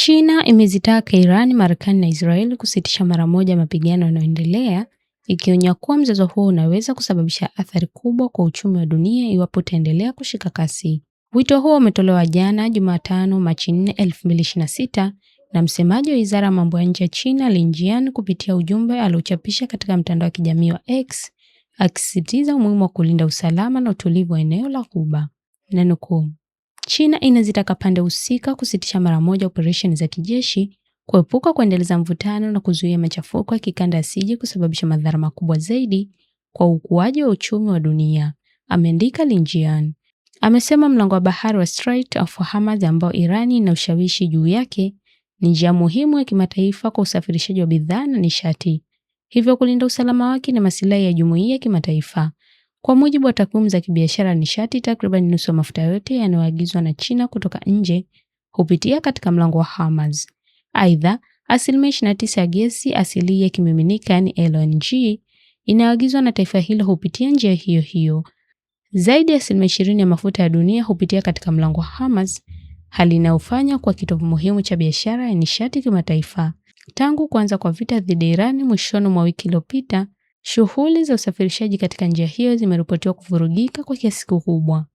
China imezitaka Iran, Marekani na Israeli kusitisha mara moja mapigano yanayoendelea, ikionya kuwa mzozo huo unaweza kusababisha athari kubwa kwa uchumi wa dunia iwapo utaendelea kushika kasi. Wito huo umetolewa jana Jumatano, Machi 4, 2026 na msemaji wa Wizara ya Mambo ya Nje ya China, Lin Jian, kupitia ujumbe aliochapisha katika mtandao wa kijamii wa X, akisisitiza umuhimu wa kulinda usalama na utulivu wa eneo la Ghuba. Nanukuu, China inazitaka pande husika kusitisha mara moja operesheni za kijeshi, kuepuka kuendeleza mvutano na kuzuia machafuko ya kikanda yasije kusababisha madhara makubwa zaidi kwa ukuaji wa uchumi wa dunia, ameandika Lin Jian. Amesema mlango wa bahari wa Strait of Hormuz ambao Irani ina ushawishi juu yake ni njia muhimu ya kimataifa kwa usafirishaji wa bidhaa na nishati, hivyo kulinda usalama wake ni masilahi ya jumuiya ya kimataifa. Kwa mujibu wa takwimu za kibiashara ya nishati, takriban nusu ya mafuta yote yanayoagizwa na China kutoka nje hupitia katika mlango wa Hormuz. Aidha, asilimia 29 ya gesi asili ya kimiminika yaani LNG inayoagizwa na taifa hilo hupitia njia hiyo hiyo. Zaidi ya asilimia 20 ya mafuta ya dunia hupitia katika mlango wa Hormuz, hali inayofanya kuwa kitovu muhimu cha biashara ya nishati kimataifa. Tangu kuanza kwa vita dhidi ya Iran mwishoni mwa wiki iliyopita, shughuli za usafirishaji katika njia hiyo zimeripotiwa kuvurugika kwa kiasi kikubwa.